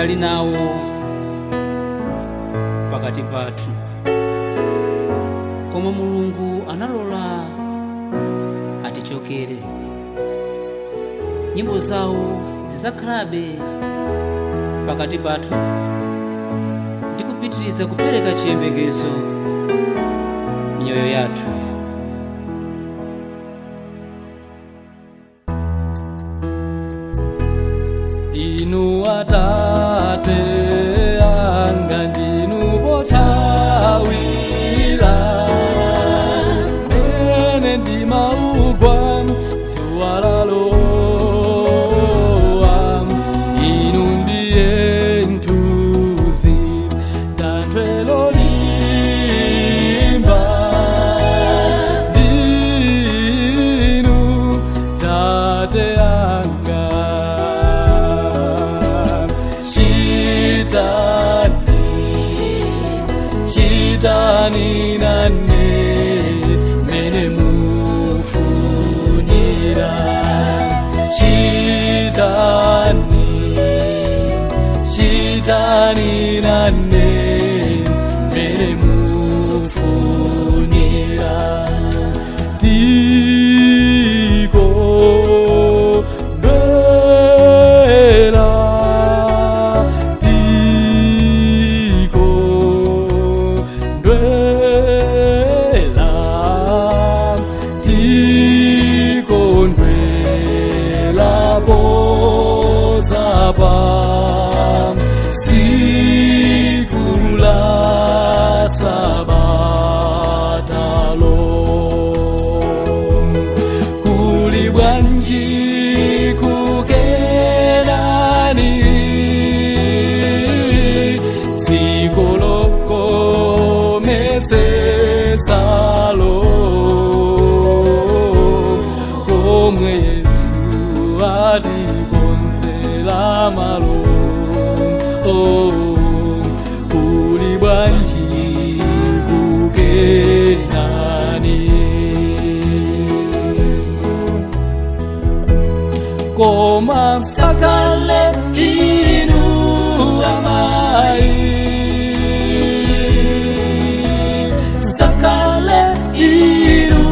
Tidali nawo pakati pathu, koma Mulungu analola atichokere. Nyimbo zawo zidzakhalabe pakati pathu ndi kupitiriza kupereka chiyembekezo miyoyo yathu. Inu atate anga, ndinu pothawira mene ndimaugwa dzuwa lalowa. Inu ndiye mthunzi, thanthwe lolimba, ndinu tate anga. Chitani, chitani nane mene mufunira. Chitani, chitani nane mene mufunira. Tiko ndwela, tiko ndwela, tiko ndwela pozapa siku la sabatalo. Kuli bwanji kukenani, dziko lokomesesalo, komwe Yesu atikonzela malo? Oh, kuli bwanji kukenani? Koma sakale inu amai, sakale inu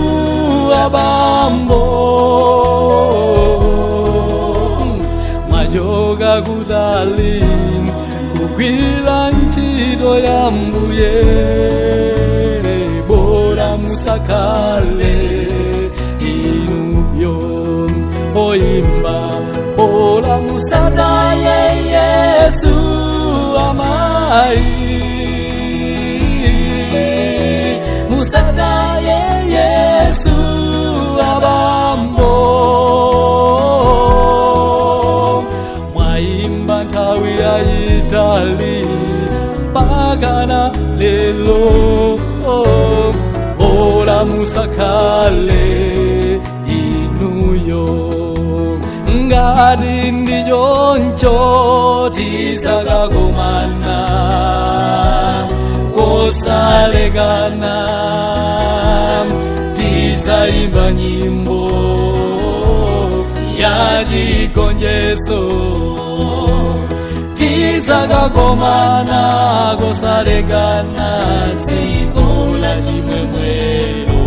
abambo, mwachoka kutali kugwira ntchito ya Mbuye, bola musakale inuyo oyimba, bola musataye Yesu amai, musataye Yesu abambo. Mwaimba nthawi yayitali mpakana lelo, bola musakhale inuyo. Ngati ndi choncho, tizakakomana kosalekana, tizaimba nyimbo ya chigonjetso, tizakakomana kosalekana dziko la chimwemwelo.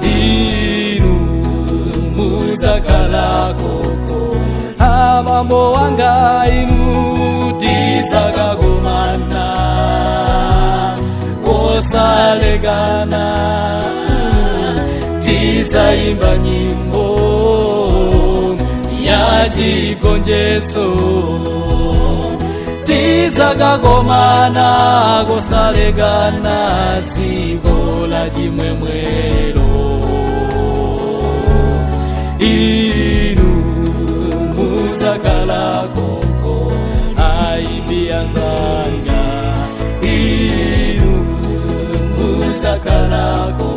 Inu muzakhala koko, abambo wanga, inu tizakakomana kosalekana, tizaimba nyimbo ya chigonjetso, tizakakomana kosalekana dziko la chimwemwelo. Inu muzakhala koko, aimbi anzanga, inu muzakhala koko.